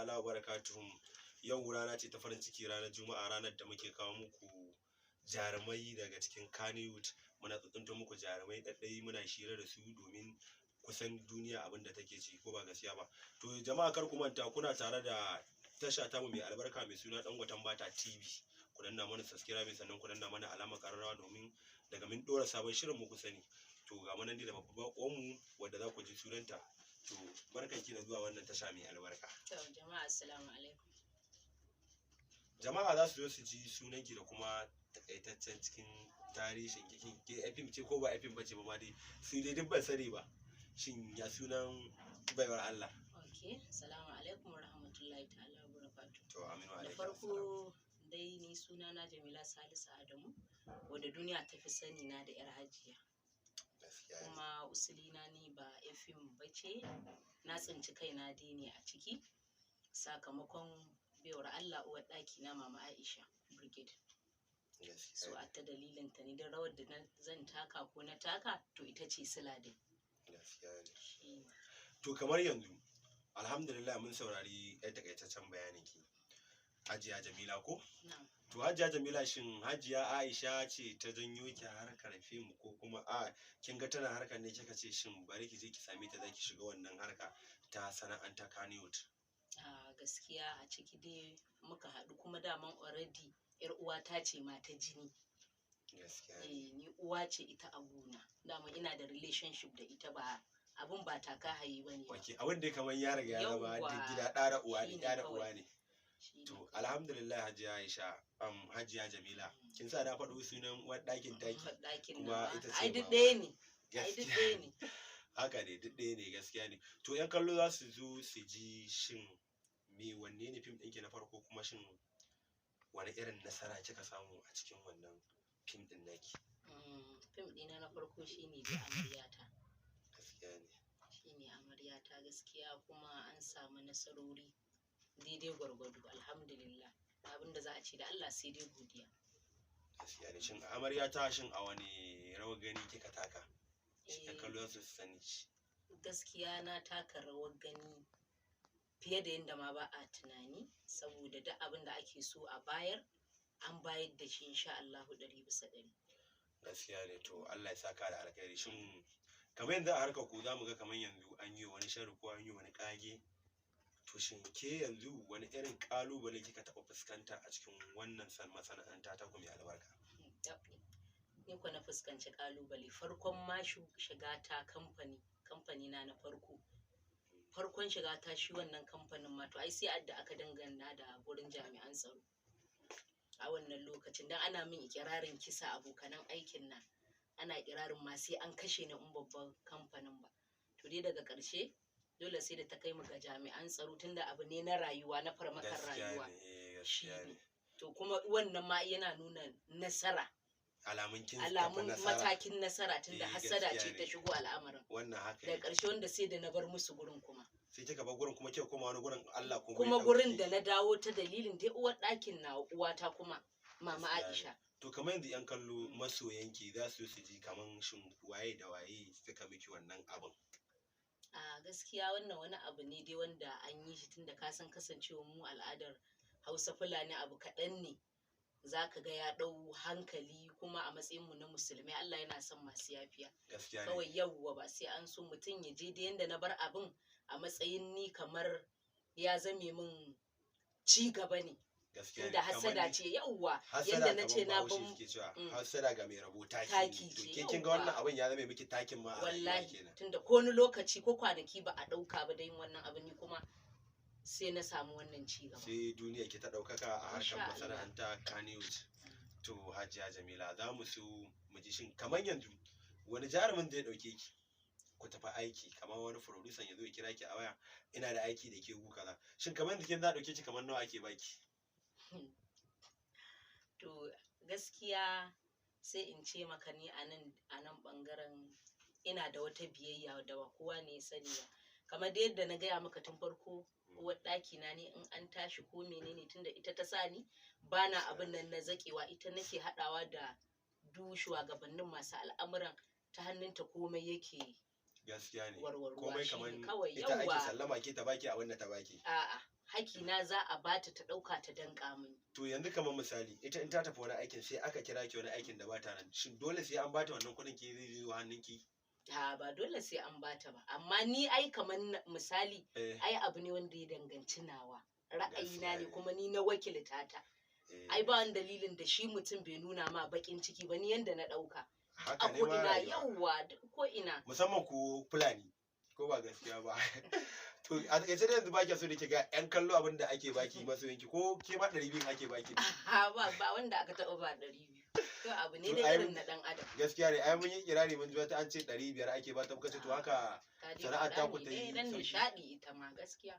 ta'ala wa barakatuhu. Yau rana ce ta farin ciki, ranar Juma'a, ranar da muke kawo muku jarumai daga cikin Kannywood. Muna tsuntsunto muku jarumai ɗaɗɗai, muna shira da su domin kusan duniya abin da take ci, ko ba gaskiya ba. To jama'a, kar ku manta kuna tare da tasha tamu mai albarka mai suna Dangoten Bata TV. Ku danna mana subscribe, sannan ku danna mana alamar ƙararrawa domin daga mun ɗora sabon shirin muku sani. To ga mu nan dai da babban mu wadda za ku ji sunanta. To barkanki da zuwa wannan tasha mai albarka. To jama'a, assalamu alaikum. Jama'a za su zo su ji sunanki da kuma takaitaccen cikin tarihin ki. Ke fim ce ko ba fim bace ba ma dai su dai duk ban sani ba. Shin ya sunan baiwar Allah? Ok, assalamu alaikum wa rahmatullahi ta'ala wa barakatuh. To aminu Da alaikum. farko dai ni sunana Jamila Salisu Adamu, wadda duniya ta fi sani na da 'yar hajiya. Gaskiya ne. Kuma usulina ni ba fim bace, na tsinci kaina dai ne a ciki sakamakon baiwar Allah uwar ɗaki na Mama Aisha Brigade. Gaskiya So ne. a ta dalilin ta ne don rawar da zan taka ko na taka, to ita ce sila dai. Gaskiya ne. Shi ne. To kamar yanzu alhamdulillah mun saurari ɗan takaitaccen bayanin ki. Hajiya Jamila ko? Na'am. To Hajiya Jamila, shin Hajiya Aisha ce ta janyo ki harkar fim, ko kuma a kin ga tana harkar ne kika ce shin bari ki je ki same ta zaki shiga wannan harka ta sana'anta Kannywood? A gaskiya a ciki dai muka haɗu, kuma daman already yar uwata ce ma ta jini. Gaskiya ne. Eh, ni uwa ce ita a gona, dama ina da relationship da ita, ba abun ba taka hayi ba ne ba. Ok, abin da kamar ya riga ya zama Yawwa. duk gida ɗa da uwa ne, Shine ɗa da kawai. uwa ne. Shi ne To kawai. alhamdulillah Hajiya Aisha, Hajiya Jamila, kin sa na faɗo sunan uwar ɗakin taki. Ɗakin kuma nawa. ita ce Ai duk mama. ɗaya ne, ai duk Gaskiya. ɗaya ne. Haka ne, duk ɗaya ne, gaskiya ne. To yan kallo za su zo su ji shin me wanne ne fim ɗinki na farko, kuma shin wani irin nasara kika samu a cikin wannan fim ɗin naki? Fim ɗina na farko shine dai Amaryata. Gaskiya ne. Shine Amaryata gaskiya, kuma an samu nasarori daidai gwargwado, alhamdulillah. Abinda za a ce da Allah sai dai godiya. Gaskiya ne. Shin amarya ta, shin a wani rawar gani kika taka? Shin yan Eh, kallo za su sani shi. Gaskiya na taka rawar gani fiye da yadda ma ba a tunani, saboda duk abin da ake so a bayar an bayar da shi insha Allahu 100%. Gaskiya ne. To Allah ya saka da alkhairi. Shin kamar yanzu a harkar ku za mu ga kamar yanzu an yi wani sharri ko an yi wani kage, to shin ke yanzu wani irin kalubale kika taɓa fuskanta a cikin wannan masana'anta ta ku mai albarka? Ni kuwa na fuskanci kalubale farkon ma shiga ta kamfani na na farko, farkon shiga ta shi wannan kamfanin ma, to ai sai adda aka dangana da gurin jami'an tsaro a wannan lokacin, dan ana min ikirarin kisa. Abokanan aikin na ana ikirarin ma sai an kashe ni in babban kamfanin ba. To dai daga ƙarshe dole sai da ta kai mu ga jami'an tsaro, tunda abu ne na rayuwa, na farmakar Gaskiya rayuwa. ne, eh, gaskiya Shi ne. ne. To kuma wannan ma yana nuna nasara. Alamun kin tafi Alamun nasara. matakin nasara, tunda Eh, hassada gaskiya ce ne. ta shigo al'amarin. Wannan haka Daga yake. ƙarshe wanda sai da na bar musu gurin kuma. Sai kika bar gurin kuma kika koma wani gurin, Allah kuma Kuma ya gurin ɗauke da ki. na dawo ta dalilin dai uwar ɗakin na uwata kuma Mama Gaskiya ne. Aisha. To kamar yanzu yan kallo masoyanki za su ji kamar shin waye da waye suka miki wannan abin? A gaskiya wannan wani abu ne dai wanda an yi shi, tunda ka san kasancewar mu al'adar Hausa Fulani abu kaɗan ne za ka ga ya ɗau hankali, kuma a matsayin mu na musulmai Allah yana son masu yafiya. Gaskiya ne. Kawai yauwa ba sai an so mutum ya je da yanda na bar abin a matsayin ni kamar ya zame min ci gaba ne. Gaskiya ne. Tunda Kamar hasada ni- ce, yauwa, hasada yanda na ce kamar na Bahaushe ban suke cewa hasada ga mai rabo taki Taki ne. To ce, ke kin ga yauwa. wannan abin ya zame miki takin ma a rayuwa Wallahi kenan. tunda ko wani lokaci ko kwanaki ba a ɗauka ba da yin wannan abu, ni kuma sai na samu wannan ci gaba. Sai duniya ke ta ɗaukaka a harkar Insha Allah. masana'anta Kannywood. To Hajiya Jamila, za mu so mu ji shin kamar yanzu wani jarumin da ya ɗauke ki ku tafi aiki, kamar wani producer ya zo ya kira ki a waya, ina da aiki da ke gu kaza, shin kamar yanzu kin za a ɗauke ki, kamar nawa ake baki? To gaskiya sai in ce maka ni a nan ɓangaren ina da wata biyayya da ba kowa ne ya sani ba. Kamar dai yadda na gaya maka tun farko, uwar ɗaki na ne in an tashi ko menene, tunda ita ta sa ni bana abin nan na zaƙewa, ita nake haɗawa da du shugabannin masu al'amuran, ta hannunta komai yake Gaskiya ne. warwarwa. Komai Shi ne kamar kawai ita ake yawwa. sallama ke ta baki abin da ta baki. A'a, Hakina za a bata ta ɗauka ta danƙa mini. To yanzu kamar misali, ita in ta tafi wani aikin sai aka kira ki wani aikin da bata nan, shin dole sai an bata wannan kuɗin ki zai zo hannunki? Ha, ba dole sai an bata ba, amma ni ai kamar misali, ai abu ne wanda ya danganci nawa ra'ayina ne, kuma ni na wakilta ta. Ai ba wani dalilin da shi mutum bai nuna ma bakin ciki ba, ni yanda na ɗauka. Haka a ne ma ko ina rayuwa. Yauwa, duk ko ina. Musamman ku Fulani, ko ba gaskiya ba? To a takaice dai yanzu ba ki so da ki ga yan kallo abin da ake baki masoyanki, ko ke ma 200 ake baki ne? Ha, ba wanda aka taɓa ba 200. To abu ne To, da ai irin na ɗan adam. Gaskiya ne, ai mun yi kirari, mun ji wata an ce 500 ake ba ta, muka ce to haka Ka dai sana'ar faɗa taku ne ta dai yi dan sauki. nishaɗi ita ma gaskiya.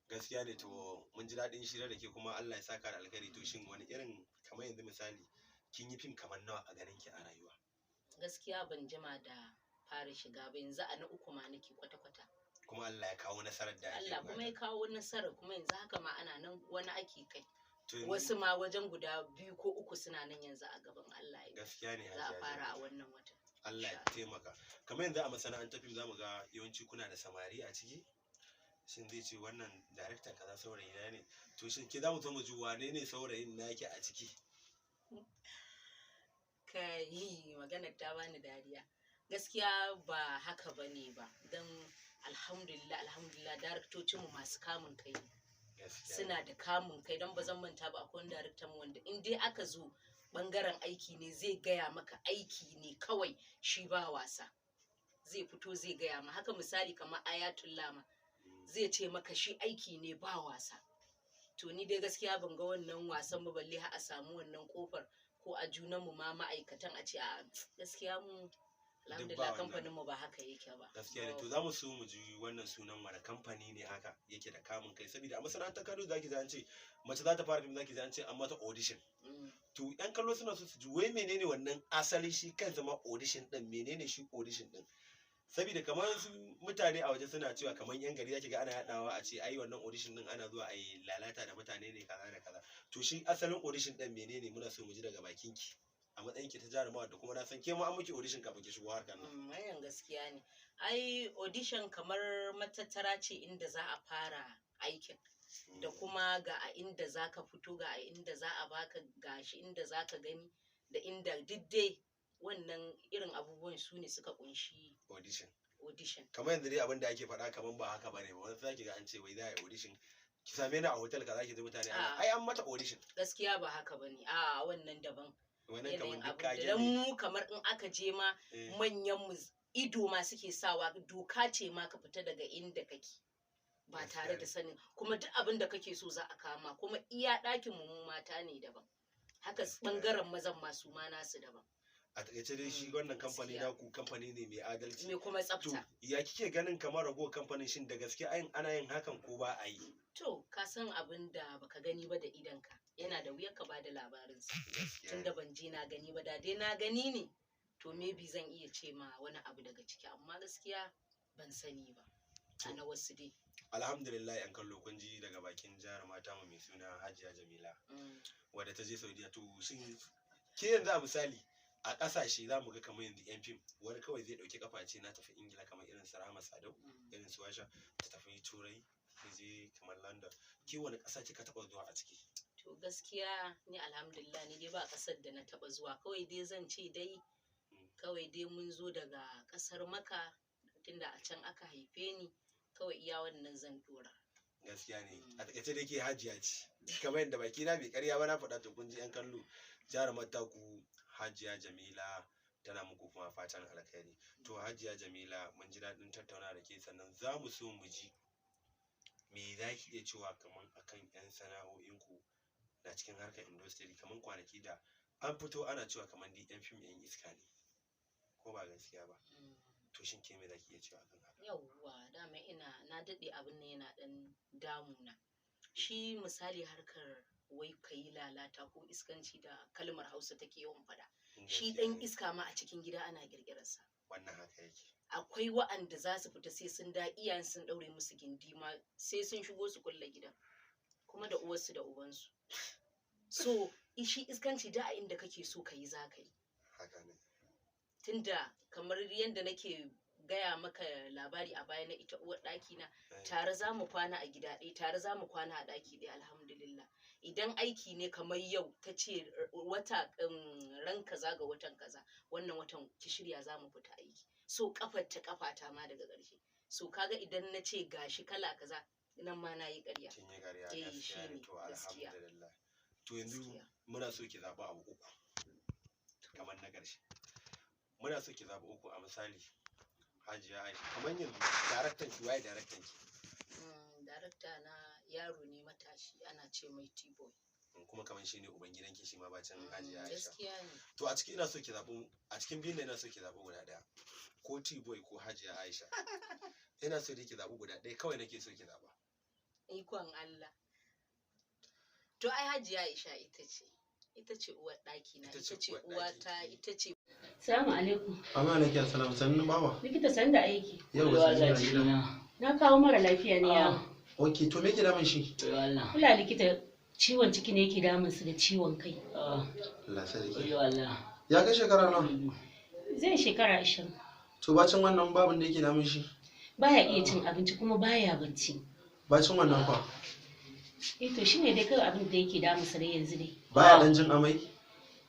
Gaskiya ne. To mun ji daɗin shirya da ke, kuma Allah ya saka da alkhairi. To shin wani irin, kamar yanzu misali, kin yi fim kamar nawa a ganin ki a rayuwa? Gaskiya ban jima da fara shiga ba, yanzu a na uku ma nake kwata-kwata. Kuma Allah ya kawo nasarar da ake Allah kuma ya bukata. kawo nasara, kuma yanzu haka ma ana nan wani ake kai. To yanzu Wasu ma wajen guda biyu ko uku suna nan yanzu a gaban Allah ya Gaskiya ne, za a Hajiya fara a Jamila. wannan watan. Allah ya Insha taimaka. Kamar yanzu a masana'antar fim zamu ga yawanci kuna da samari a ciki. Shin zai ce wannan daraktan kaza saurayi na ne? To shin ke zamu so mu ji wane ne saurayin naki a ciki? Kai, maganar ta bani dariya. Gaskiya ba haka ba ne ba, don alhamdulillah, alhamdulillah, daraktocinmu masu kamun kai ne. Gaskiya ne. Suna da kamun kai, don ba zan manta ba, akwai wani daraktan mu wanda in dai aka zo bangaren aiki ne, zai gaya maka aiki ne kawai, shi ba wasa. Zai fito zai gaya ma haka, misali kamar Ayatullah ma zai ce maka shi aiki ne ba wasa. To ni dai gaskiya ban ga wannan wasan ba, balle har a samu wannan kofar ko a junanmu ma ma'aikatan a ce a gaskiya mu alhamdulillah wannan. Kamfanin mu ba haka yake ba. Gaskiya ne. To za mu so mu ji wannan sunan wani kamfani ne haka yake da kamun kai, saboda a masana'antar Kano zaki ji an ce mace za ta fara fim, zaki ji an ce an mata audition. To yan kallo suna so su ji wai menene wannan asali shi kansa ma audition din, menene shi audition din? Saboda kamar su mutane a waje suna cewa, kamar yan gari zaki ga ana yadawa a ce ai wannan audition din ana zuwa a yi lalata da mutane ne, kaza da kaza. To shi asalin audition din menene? Muna so mu ji daga bakin ki a matsayin ki ta jarumawa, da kuma na san ke ma an miki audition kafin ki shigo harkar nan. Wannan gaskiya ne. Ai audition kamar matattara ce inda za a fara aikin, da kuma ga a inda za ka fito, ga a inda za a baka, gashi inda za ka gani, da inda duk dai wannan irin abubuwan su ne suka kunshi audition. Audition. Kamar yanzu dai abin da ake faɗa kamar ba haka bane ba, wani zaki ga an ce wai za a yi audition, ki same ni a hotel ka, zaki ji mutane ana A'a. ai an mata audition. Gaskiya ba haka bane, a wannan daban. Wannan Yanayin kamar duk abin da kage dan ne. mu kamar in aka je ma manyan mu ido ma suke sawa, doka ce ma ka fita daga inda kake ba Gaskiya tare ne. da sanin, kuma duk abin da kake so za a kama, kuma iya ɗakin mu mu mata ne daban, haka Gaskiya ne. bangaren mazan masu ma nasu daban. A takaice dai shi wannan kamfani Gaskiya. naku kamfani ne mai adalci Me kuma To tsafta. ya kike ganin kamar ragowar kamfanin, shin da gaske ana yin hakan ko ba a yi? To ka san abin da baka gani ba da idonka yana da wuyar ka bada labarinsa. Gaskiya Tunda ban je na gani ba, da dai na gani ne to maybe zan iya ce ma wani abu daga ciki, amma gaskiya ban sani ba a na wasu dai. Alhamdulillah, yan kallo kun ji daga bakin jaruma ta mu mai suna Hajiya Jamila wadda ta je Saudiya. To shin ke yanzu a misali a ƙasashe za mu ga kamar yanzu yan fim, wani kawai zai ɗauki kafa ce na tafi Ingila, kamar irin su Rahama Sadau, irin su Washa, ta tafi Turai, ta je kamar London. Ke wani ƙasa kika taɓa zuwa a ciki? To gaskiya ni alhamdulillah, ni dai ba ƙasar da na taɓa zuwa, kawai dai zan ce dai kawai dai mun zo daga ƙasar Maka, tunda a can aka haife ni, kawai iya wannan zan dora. Gaskiya ne. A takaice dai ke hajiya ce, kamar yadda baki na bai karya ba na faɗa. To kun ji yan kallo, jarumar taku Hajiya Jamila tana muku kuma fatan alkhairi. To Hajiya Jamila, mun ji daɗin tattauna da ke, sannan za mu so mu ji me za ki iya cewa kamar akan yan sana'o'inku na cikin harkar industry, kamar kwanaki da an fito ana cewa kamar dai yan fim yan iska ne, ko ba gaskiya ba? To shin ke me za ki iya cewa akan haka? Yauwa, dama ina na daɗe abin nan yana ɗan damuna. Shi misali harkar wai ka yi lalata ko iskanci da kalmar Hausa take yawan faɗa, shi Gaskiya ɗan ne. iska ma a cikin gida ana ƙirƙirarsa. Wannan haka yake. Akwai wa'anda za su fita sai sun da iyayen sun ɗaure musu gindi ma, sai sun shigo su kulle gidan kuma da uwarsu da ubansu. So shi iskanci da a inda kake so ka yi za ka yi. Haka ne. Tunda kamar yadda nake gaya maka labari a baya na ita uwar ɗaki na, tare za mu kwana a gida ɗaya, tare za mu kwana a ɗaki ɗaya, alhamdulillah. Idan aiki ne kamar yau ta ce wata ran kaza ga watan kaza, wannan watan ki shirya za mu fita aiki. So kafar ta kafata ma daga ƙarshe. So kaga idan na ce gashi kala kaza, nan ma na yi ƙarya. Kin yi ƙarya, Eh, gaskiya ne. shine, To gaskiya. alhamdulillah. To yanzu Gaskiya. muna so ki zaɓi abu uku kamar na ƙarshe. Muna so ki zaɓi uku a misali Hajiya Aisha, kamar yanzu daraktan ki, waye daraktan ki? Darakta na yaro ne matashi, ana ce mai T-boy. Kuma kamar shi ne uban gidanki shi ma bacin Hajiya Aisha. Gaskiya ne. To a cikin ina so ki zaɓi, a cikin biyun nan ina so ki zaɓi guda ɗaya, ko T-boy ko Hajiya Aisha. Ina so dai ki zaɓi guda ɗaya kawai nake so ki zaɓa. Ikon Allah. To ai Hajiya Aisha ita ce. Ita ce uwar ɗaki na, Ita ita ce ce uwar uwata, ɗakin ki. ita ce. Salamu alaikum. Amma alaikum salam, sannu baba. Likita, san da aiki. Yau Yau wasu Allah gida. cikina. Na kawo mara lafiya ne ya. Ok, to me ke damun shi? Yau Allah. Kula likita, ciwon ciki ne yake damun su da ciwon kai. Ah, Allah sarki. yau Allah. Ya kai shekara nawa? Zai shekara 20. To bacin wannan babin da yake damun shi? Baya iya cin abinci kuma baya bacci. Bacin wannan fa? Eh, to shine dai kawai abin da yake damun sa dai yanzu dai. Baya dan jin amai?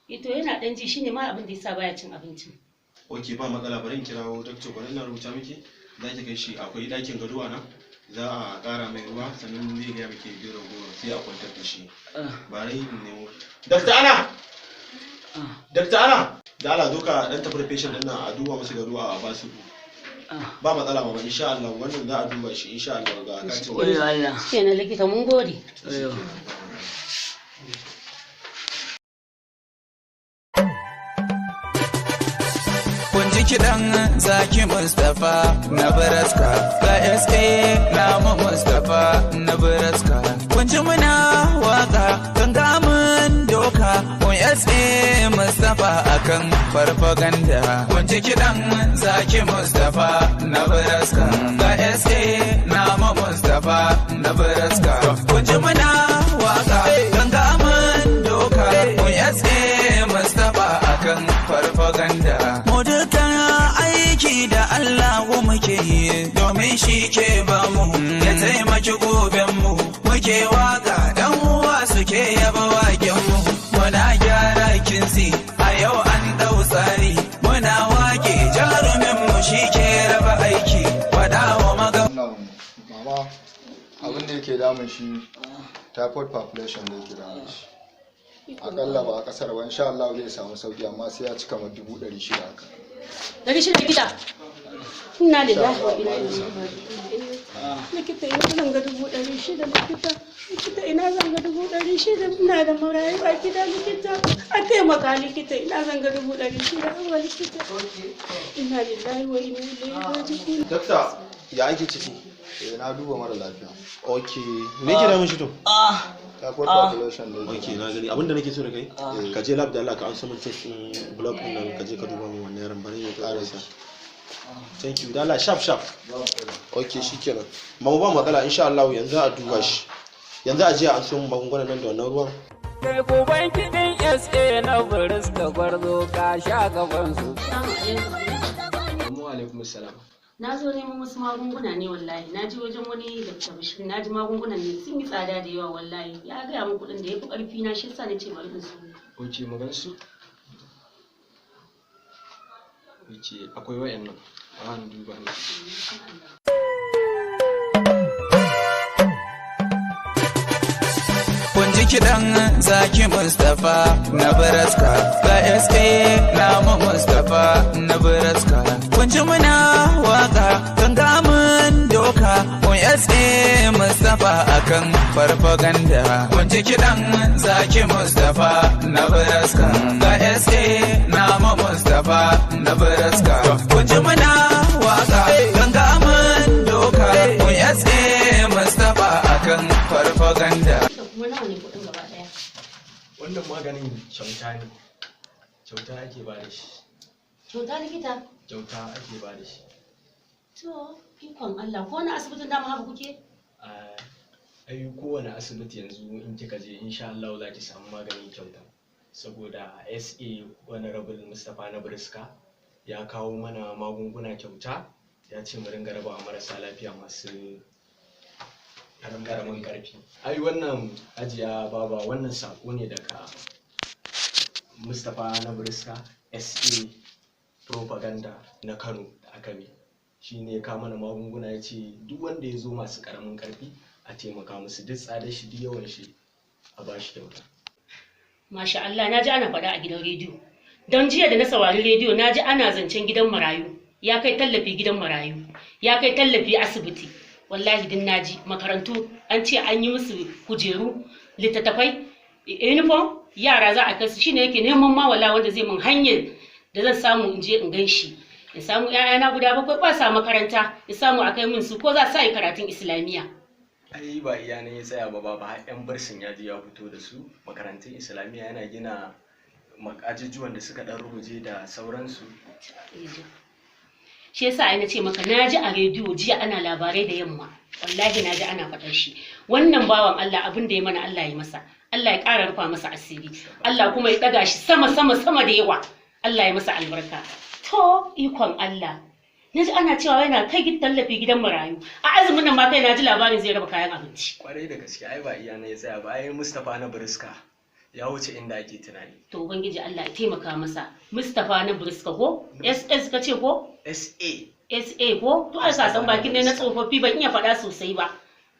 Eh, to yana dan ji, shine ma abin da yasa baya cin abincin. Ok, ba matsala, bari in kirawo doctor, bari ina rubuta miki. Za ki kai shi, akwai ɗakin gado a nan. Za a ƙara mai ruwa, sannan zai gaya miki biyar ragowar sai a kwantar da shi. Ah, Bari in nemo. Dr. Ana! ah, Dr. Ana! Da Allah zo ka dan tafi da patient ɗin nan a duba masa gado a ba su. ah. Ba matsala mama, insha Allah wannan za a duba shi insha Allah ga katin. Yau Allah. Kenan likita, mun gode. Yau. Kun ji kiɗan Zaki Mustapha na Baraska, ga SA namu Mustapha na Baraska. Kun ji muna waka gangamin doka, kun SA Mustapha akan farfaganda. Kun ji kiɗan Zaki Mustapha na Baraska, ga SA namu Mustapha na Baraska. Kun ji muna waka gangamin doka, kun SA Mustapha akan farfaganda. Mu dukan aiki da Allah muke yi domin shi ke bamu ya taimaki goben mu, muke waka dan uwa suke yaba waken mu, muna gyara kinsi a yau an dau tsari, muna wake jarumin mu shi ke raba aiki faɗa wa maga Wannan mama, abin da yake damun shi typhoid population da yake damun shi. Akalla ba a kasar ba, insha Allah zai samu sauki, amma sai ya cika ma 600,000 haka. 600 likita. Inna lillahi wa inna ilaihi raji'un. Likita, ina zan ga 600,000 likita? Likita, ina zan ga 600,000? Ina da marayu a gida likita. A taimaka likita, ina zan ga 600,000? Haba likita. Inna lillahi wa inna ilaihi raji'un. Doctor, ya ake ciki? Eh, na duba mara lafiya. Ok, me yake damun shi to? Ah, Typhoid population da yake Ok, na gani. Abinda nake so da kai, ka je lab da Allah ka an samu test din blood din nan, ka je ka duba min wannan yaron, bari ya karasa. Thank you. Da Allah sharp sharp. Ok, shikenan. Mama, ba matsala, insha Allah yanzu a duba shi. Yanzu a je an samu magungunan nan da wannan ruwan. Kai kuban kiɗin SA na Bariska gwarzo ka sha gabansu. Assalamu alaikum. Wa alaikum salam. Na zo neman wasu magunguna ne wallahi. Na je wajen wani Dr. Bashir, na ji magungunan ne sun yi tsada da yawa wallahi. Ya gaya min kuɗin da ya fi ƙarfi na, shi yasa na ce bari in so. Oke, mu gansu? Oke, akwai wayannan. Ba duba ne. Kun ji kiɗan Zaki Mustapha na Baraska, ga SA namu Mustapha na Baraska. Kun ji muna waka gangamin doka, kun SA Mustapha akan farfaganda. Kun ji kiɗan Zaki Mustapha na Baraska, ga SA namu Mustapha na Baraska. Kun ji muna waka gangamin doka, kun SA Mustapha akan farfaganda. Da kuma nawa ne kuɗin gaba ɗaya? Wannan maganin kyauta ne. Kyauta ake ba da shi. Kyauta likita? Kyauta ake ba da shi. To, ikon Allah, ko na asibitin dama haka kuke? Ah, ai kowane asibiti yanzu in kika je insha Allah za ki samu magani kyauta. Saboda SA Honorable Mustapha na Briska ya kawo mana magunguna kyauta. Ya ce mu ringa rabawa marasa lafiya masu karamin karfi. Ai wannan, Hajiya Baba, wannan sako ne daga Mustapha na Briska SA Propaganda na Kano da aka mi. Shi ne ya kawo mana magunguna, ya ce duk wanda ya zo masu karamin karfi a taimaka musu, duk tsadar shi, duk yawan shi, a ba shi kyauta. Masha Allah, na ji ana faɗa a gidan rediyo. Don jiya da na saurari rediyo na ji ana zancen gidan marayu. Ya kai tallafi gidan marayu. Ya kai tallafi asibiti. Wallahi din na ji makarantu an ce an yi musu kujeru, littattafai, uniform, yara za a kai su. Shine yake neman ma wallahi wanda zai min hanyar da zan samu in je in gan shi. In samu 'ya'yana guda bakwai ba sa makaranta, in samu a kai min su ko za su yi karatun Islamiyya. Ai ba iya nan ya tsaya ba, ba har yan bursin ya je ya fito da su, makarantun Islamiyya, yana gina ajujuwan da suka dan ruguje da sauransu. Shi yasa ai na ce maka na ji a rediyo jiya ana labarai da yamma, wallahi na ji ana faɗar shi. Wannan bawan Allah, abin da ya mana Allah ya masa, Allah ya ƙara rufa masa asiri, Allah kuma ya ɗaga shi sama sama sama da yawa, Allah ya masa albarka. To, ikon Allah, na ji ana cewa yana kai tallafi gidan marayu, a azumin nan ma kai na ji labarin zai raba kayan abinci. Kwarai da gaske, ai ba iya nan ya tsaya ba, ai Mustapha na Briska ya wuce inda ake tunani. To, ubangiji Allah ya taimaka masa. Mustapha na Briska ko SS ka ce ko? SA. SA ko? To ai sasan bakin ne na tsofaffi, ban iya faɗa sosai ba.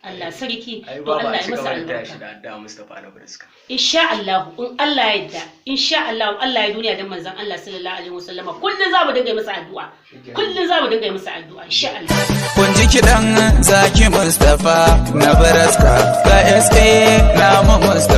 Allah sarki. Ai To ba Allah a ya ci masa gaba da taya shi albarka. da addu'a, Mustapha na Briska. Insha Allah, in Allah ya yarda, insha Allah, in Allah ya duniya dan manzon Allah sallallahu alaihi wasallama, kullun za mu dinga yi masa addu'a, kullun za mu dinga yi masa addu'a, insha Allah. Kun ji kiɗan Zaki Mustapha na Baraska ga SA namu Mustapha.